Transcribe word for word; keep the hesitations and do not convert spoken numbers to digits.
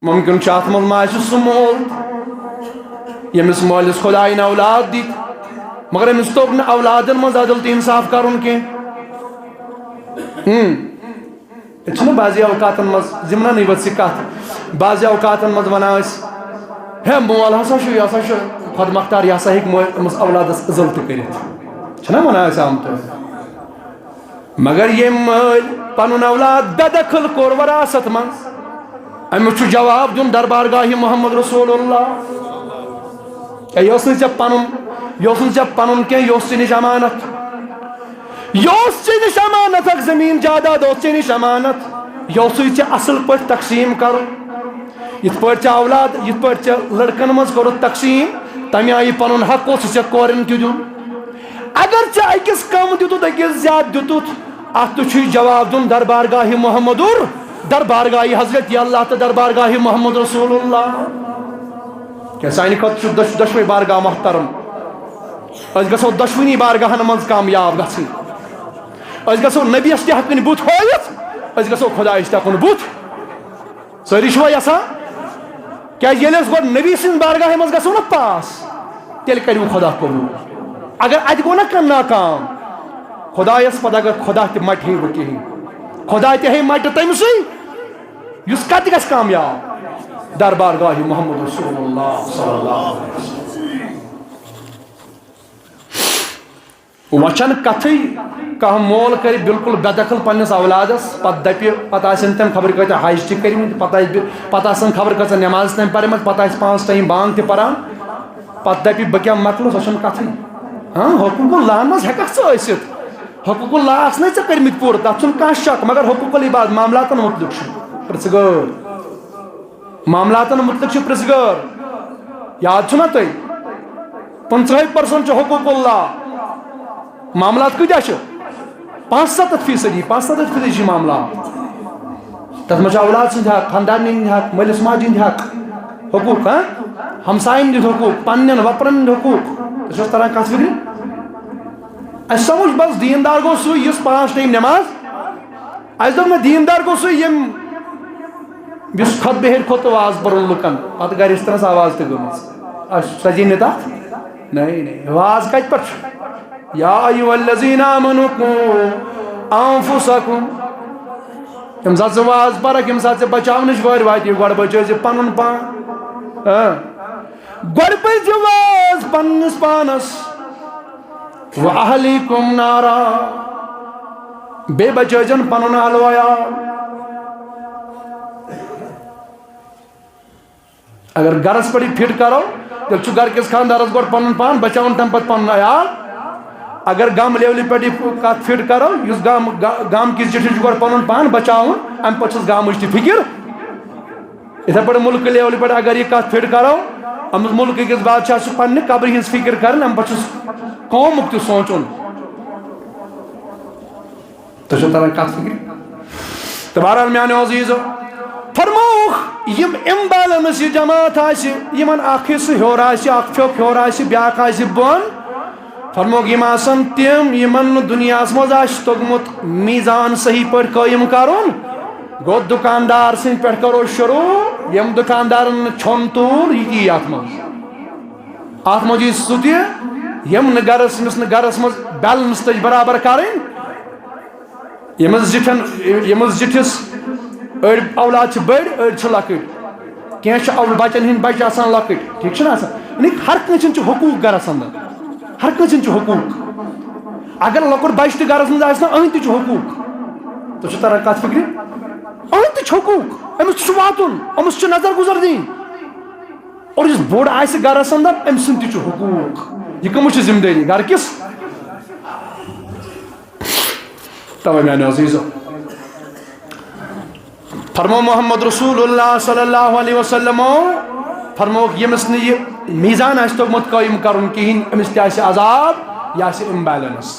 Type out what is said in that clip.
ممکن چھُ اَتھ منٛز ما آسہِ سُہ مول، ییٚمِس مٲلِس خۄدایَن اولاد دِتۍ، مگر أمِس توٚگ نہٕ اولادَن منٛز عدل تہٕ انصاف کَرُن کینٛہہ۔ ہم۔ ییٚتہِ چھُنہ بعضی اوقاتَن منٛز، ضِمنَنٕے ؤژھ یہِ کَتھ، بعضی اوقاتَن منٛز وَنان أسۍ، "ہے، مول ہسا چھُ، یہِ ہسا چھُ خۄد مختار، یہِ ہسا ہیٚکہِ مٲ-، أمِس اولادَس عزل تہِ کٔرِتھ۔" چھِنہ وَنان أسۍ عام طور؟ مگر ییٚمۍ مٲلۍ پنُن اولاد بے دخل کوٚر وراثت منٛز، أمِس چھُ جواب دیُن دربارگاہِ محمد رسول اللہ۔ اے، یہِ اوس نہٕ ژےٚ پنُن، یہِ اوس نہٕ ژےٚ پنُن کینٛہہ، یہِ اوس ژےٚ نِش امانت۔ یہِ اوس ژےٚ نِش امانت، اکھ زٔمیٖن جاداد اوس ژےٚ نِش امانت، یہِ اوسُے ژےٚ اصل پٲٹھۍ تقسیٖم کرُن۔ یِتھ پٲٹھۍ ژےٚ اولاد، یِتھ پٲٹھۍ ژےٚ لڑکن منٛز کوٚرُتھ تقسیٖم، تمہِ آیہِ پنُن حق اوس ژےٚ کورٮ۪ن تہِ دیُن۔ اگر ژےٚ أکِس کم دیُتُتھ، أکِس زیادٕ دیُتُتھ، اتھ تہِ چھُے جواب دیُن دربارگاہِ محمدُر، دربارگاہِ حضرت اللہ تہٕ دربارگاہِ محمد رسول اللہ۔ کیٛاہ سانہِ خٲطرٕ چھُ دۄش-، دۄشوے بارگاہ محترم؟ أسۍ گژھو دۄشوٕنی بارگاہن منٛز کامیاب گژھٕنۍ۔ أسۍ گژھو نبیَس تہِ ہٮ۪کٕنۍ بُتھ ہٲوِتھ، أسۍ گژھو خۄدایَس تہِ ہٮ۪کُن بُتھ۔ سٲری چھِوا یژھان؟ کیٛازِ ییٚلہِ أسۍ گۄڈٕ نبی سٕنٛدِ بارگاہہِ منٛز گژھو نا پاس، تیٚلہِ کریو خۄدا قبوٗل۔ اگر اتہِ گوٚو نا کانٛہہ ناکام، خۄدایس پتہٕ اگر خۄدا تہِ مٹہِ ہے وۄنۍ کِہیٖنۍ، خۄدا تہِ ہے مٹہِ تٔمۍ سٕے، یُس کتہِ گژھِ کامیاب؟ دربارگاہِ محمد رسول اللہ صلی اللہ علیہ وسلم۔ وۄنۍ چھنہٕ کتھٕے، کانٛہہ مول کرِ بالکل بے دخل پننِس اولادس، پتہٕ دپہِ، پتہٕ آسن تٔمۍ خبر کۭتیاہ حج تہِ کٔرمٕتۍ، پتہٕ آسہِ، پتہٕ آسن خبر کۭژاہ نماز تہِ تٔمۍ پرمٕژ، پتہٕ آسہِ پانٛژھ ٹایم بانگ تہِ پران، پتہٕ دپہِ، "بہٕ کیٛاہ مۄکلہٕ؟" سۄ چھنہٕ کتھٕے۔ ہاں، حقوق اللہ منٛز ہیٚککھ ژٕ ٲسِتھ، حقوق اللہ آسنے ژےٚ کٔرمٕتۍ پوٗرٕ، تتھ چھُنہٕ کانٛہہ شک، مگر حقوق العباد معاملاتن متعلق چھُ پرژھگٲر۔ معاملاتن متعلق چھِ پرژھگٲر۔ یاد چھُنا تۄہہِ؟ پٕنٛژٕہَے percent چھُ حقوق اللہ۔ معاملات کۭتیاہ چھِ؟ پانٛژھ ستتھ فیصدی، پانٛژھ ستتھ فیصدی چھِ معاملات۔ تَتھ منٛز چھُ اولاد سُنٛد حق، خاندارنہِ ہُنٛد حق، مٲلِس ماجہِ ہُنٛد حق، حقوق، ہاں؟ ہمساین ہُنٛد حقوق، پننٮ۪ن وۄپرن ہُنٛد حقوق۔ تۄہہِ چھُو تران کتھ فِکرِ؟ اَسہِ سمجھ بس دیٖندار گوٚو سُے یُس پانٛژھ ٹایم نٮ۪ماز، اَسہِ دوٚپ نہ، دیٖندار گوٚو سُہ، ییٚمۍ، یُس خطبہٕ ہیٚرِ کھوٚت تہٕ واز پوٚرُن لُکن، پتہٕ گرِ ٲسۍ تران سۄ آواز تہِ گٔمٕژ۔ اَسہِ سجے نہٕ تَتھ؟ نَے، نَے۔ واز کتہِ پٮ۪ٹھ چھُ؟ یا ایھا الذین آمنوا قوا انفسکم۔ ییٚمہِ ساتہٕ ژٕ واز پرکھ، ییٚمہِ ساتہٕ ژےٚ بچاونٕچ وٲرۍ واتہِ، گۄڈٕ بچٲے زِ پنُن پان۔ ہاں۔ گۄڈٕ پٔرۍ زِ واز پننِس پانس۔ و اہلیکم نارا، بیٚیہِ بچٲوزٮ۪ن پنُن اہل و عیال۔ اگر گرس پٮ۪ٹھ یہِ فٹ کرو، تیٚلہِ چھُ گرٕ کِس خاندارس گۄڈٕ پنُن پان بچاوُن، تمہِ پتہٕ پنُن عیال۔ اگر گام لیولہِ پٮ۪ٹھ یہِ کتھ فٹ کرو، یُس گام، گا-، گام کِس زِٹھِس چھُ گۄڈٕ پنُن پان بچاوُن، امہِ پتہٕ چھُس گامٕچ تہِ فکر۔ یِتھے پٲٹھۍ مُلکہٕ لیولہِ پٮ۪ٹھ اگر یہِ کتھ فٹ کرو، أمِس مُلکہٕ کِس بادشاہس چھُ پننہِ قبرِ ہٕنٛز فکر کرٕنۍ، امہِ پتہٕ چھُس قومُک تہِ سونٛچُن۔ تۄہہِ چھو تران کتھ فکرِ؟ تہٕ بہرحال میانیو عزیزو، فرمووُکھ، یِم imbalance، یہِ جماعت آسہِ، یِمن اکھ حصہٕ ہیوٚر آسہِ، اکھ پھیوٚک ہیوٚر آسہِ، بیاکھ آسہِ بۄن، فرمووُکھ، یِم آسن تِم، یِمن نہٕ دُنیاہس منٛز آسہِ توٚگمُت میزان صحیح پٲٹھۍ قٲیِم کرُن۔ گوٚو، دُکاندار سٕنٛدِ پٮ۪ٹھ کرو شروع۔ ییٚمۍ دُکاندارن نہٕ ژھیوٚن توٗل، یہِ تہِ یی اتھ منٛز۔ اتھ منٛز یی سُہ تہِ، ییٚمۍ نہٕ گرس، ییٚمِس نہٕ گرس منٛز balance تٔج برابر کرٕنۍ۔ ییٚمِس زِٹھٮ۪ن، ییٚمِس زِٹھِس أڑۍ اولاد چھِ بٔڑۍ، أڑۍ چھِ لۄکٕٹۍ۔ کینٛہہ چھِ اول بچن ہٕنٛدۍ بچہِ آسان لۄکٕٹۍ، ٹھیٖک چھُنہ آسان؟ یعنی ہر کٲنٛسہِ ہُنٛد چھُ حقوٗق گرس اندر، ہر کٲنٛسہِ ہُنٛد چھُ حقوٗق۔ اگر لۄکُٹ بچہِ تہِ گرس منٛز آسہِ نا، أہنٛدۍ تہِ چھُ حقوٗق۔ تۄہہِ چھُ تران کتھ فکرِ؟ أہنٛدۍ تہِ چھُ حقوٗق، أمِس تہِ چھُ واتُن، أمِس چھِ نظر گُزر دِنۍ۔ اور یُس بوٚڑ آسہِ گرس اندر، أمۍ سُنٛد تہِ چھُ حقوٗق۔ یہِ کٔمِس چھِ ذمہٕ دٲری؟ گرٕ کِس؟ توے میانیو عزیزو، فرمو محمد رسول اللہ صلی اللہ علیہ وسلمو، فرمووُکھ، ییٚمِس نہٕ یہِ میزان آسہِ توٚگمُت قٲیِم کرُن کِہیٖنۍ، أمِس تہِ آسہِ عذاب، یہِ آسہِ imbalance۔